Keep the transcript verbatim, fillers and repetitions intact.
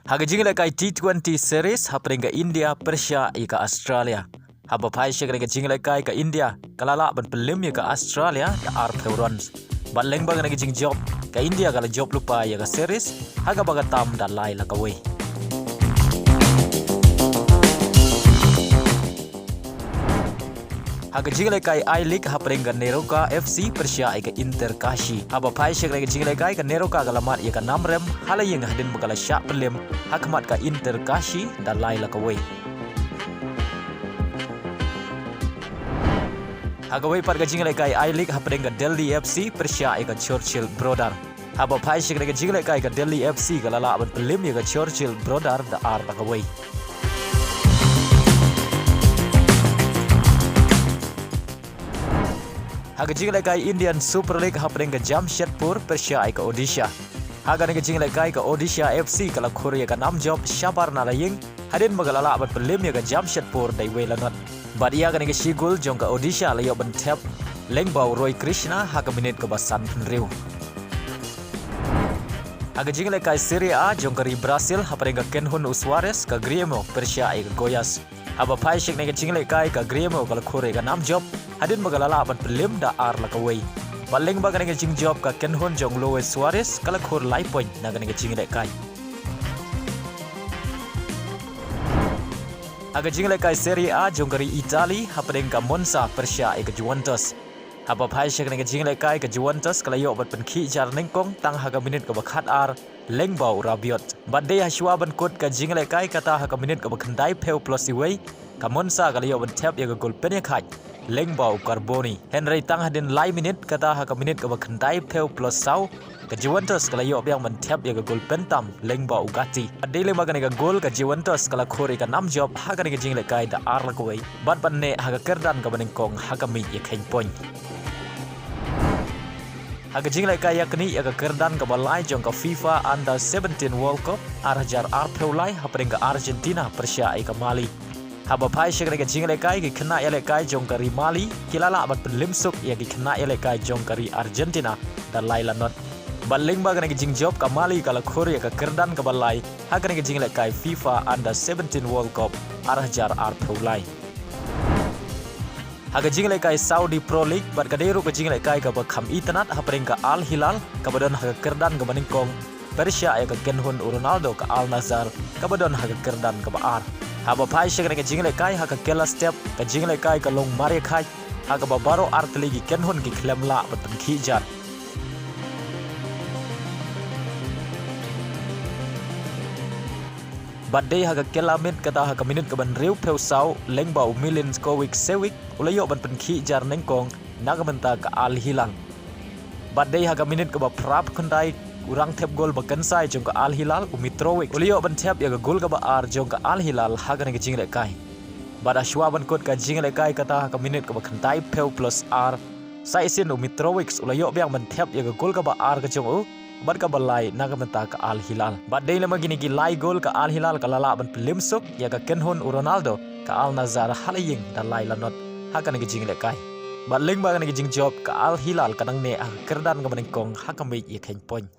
Ha ka jinglehkai T twenty series hapdeng ka India pyrshah ïa ka Australia. Haba phai sha kane ka jinglehkai ka India ka la lah ban pynlem ïa ka Australia da arphew runs. Bad lyngba kane ka jingjop ka India ka la jop lypa ïa ka series ha kaba ka tam da lai la kawei. Ha ka jinglehkai I-League hapdeng ka Neroka F C pyrshah ïa ka Inter Kashi. Haba phai sha kane ka jinglehkai ka Neroka ka la mad ïa ka nam rem ha la ïing hadien ba ka la shah pynlem ha khmat ka Inter Kashi da lai la kawei. Ha kawei pat ka jinglehkai I-League hapdeng ka Delhi F C pyrshah ïa ka Churchill Brother. Haba phai sha kane ka jinglehkai ka Delhi F C ka la lah ban pynlem ïa ka Churchill Brother da ar la kawei. Ha ka jinglehkai Indian Super League hapdeng ka Jamshedpur pyrshah ïa ka Odisha. Ha kane ka jinglehkai ka Odisha F C ka la khur ïa ka nam jop shabar na la ïing hadien ba ka la lah ban pynlem ïa ka Jamshedpur da iwei la not. Bad ïa kane ka shi gol jong ka Odisha la ïoh ban thep lyngba u Roy Krishna ha ka minit kaba sanphew hynriew. Ha ka jinglehkai Serie A jong ka ri Brazil hapdeng ka kynhun u Suarez ka Grêmio pyrshah ïa ka Goiás. Haba phai sha kane ka jinglehkai ka Grêmio ka la khur ïa ka nam jop hadien ba ka la lah ban pynlem da ar la kawei. Bad lyngba kane ka jingjop ka kynhun jong Luis Suarez ka la khur lai point na kane ka jinglehkai. Ha ka jinglehkai Serie A jong ka ri Italy hapdeng ka Monza pyrshah ïa ka Juventus. Haba phai sha kane ka jinglehkai ka Juventus ka la ïoh ban pynkhih jar nyngkong tang ha ka minit kaba khatar lyngba u Rabiot. Bad dei ha shuwa ban kut ka jinglehkai kata ha ka minit kaba khyndaiphew plus iwei ka Monza ka la ïoh ban thep ïa ka gol pynïakhaid lyngba u Carboni. Hynrei tang hadien lai minit kata ha ka minit kaba khyndaiphew plus saw ka Juventus ka la ïoh biang ban thep ïa ka gol pyntam lyngba u Gatti. Bad dei lyngba kane ka gol ka Juventus ka la khur ïa ka nam jop ha kane ka jinglehkai da ar la kawei bad ban neh ha ka kyrdan kaba nyngkong ha ka miej ïakheiñ point. Ha ka jinglehkai ïaknieh ïa ka kyrdan kaba lai jong ka FIFA Under seventeen World Cup ar hajar arphew lai hapdeng ka Argentina pyrshah ïa ka Mali. Haba phai sha kane ka jinglehkai ki khynnah ïalehkai jong ka ri Mali ki la lah ban pynlem suk ïa ki khynnah ïalehkai jong ka ri Argentina da lai la not. Bad lyngba kane ka jingjop ka Mali ka la khur ïa ka kyrdan kaba lai ha kane ka jinglehkai FIFA Under seventeen World Cup ar hajar arphew lai. Ha ka jinglehkai Saudi Pro League bad ka dei ruh ka jinglehkai kaba kham itynnad hapdeng ka Al Hilal kaba don ha ka kyrdan kaba nyngkong pyrshah ïa ka kynhun u Ronaldo ka Al Nassr kaba don ha ka kyrdan kaba ar. Haba phai sha kane ka jinglehkai ha ka kylla step ka jinglehkai ka long marïakhaid ha kaba baroh artylli ki kynhun ki khlem lah ban pynkhih jar. Bad dei ha ka kylla miet kata ha ka minit kaba hynriewphew saw lyngba u Milinkovic Savic u la ïoh ban pynkhih jar nyngkong na ka bynta ka Al Hilal. Bad dei ha ka minit kaba phraphew khyndai u rangthep gol ba kynsai jong ka Al Hilal u Mitrovic u la ïoh ban thep ïa ka gol kaba ar jong ka Al Hilal ha kane ka jinglehkai. Bad ha shuwa ban kut ka jinglehkai kata ha ka minit kaba khyndaiphew plus ar sa shisien u Mitrovic u la ïoh biang ban thep ïa ka gol kaba ar ka jong u bad kaba lai na ka bynta ka Al Hilal. Bad dei lyngba kine ki lai gol ka Al Hilal ka la lah ban pynlem suk ïa ka kynhun u Ronaldo ka Al Nassr ha la ïing da lai la not ha kane ka jinglehkai. Bad lyngba kane ka jingjop ka Al Hilal ka dang neh ha ka kyrdan kaba nyngkong ha ka miej ïakheiñ point.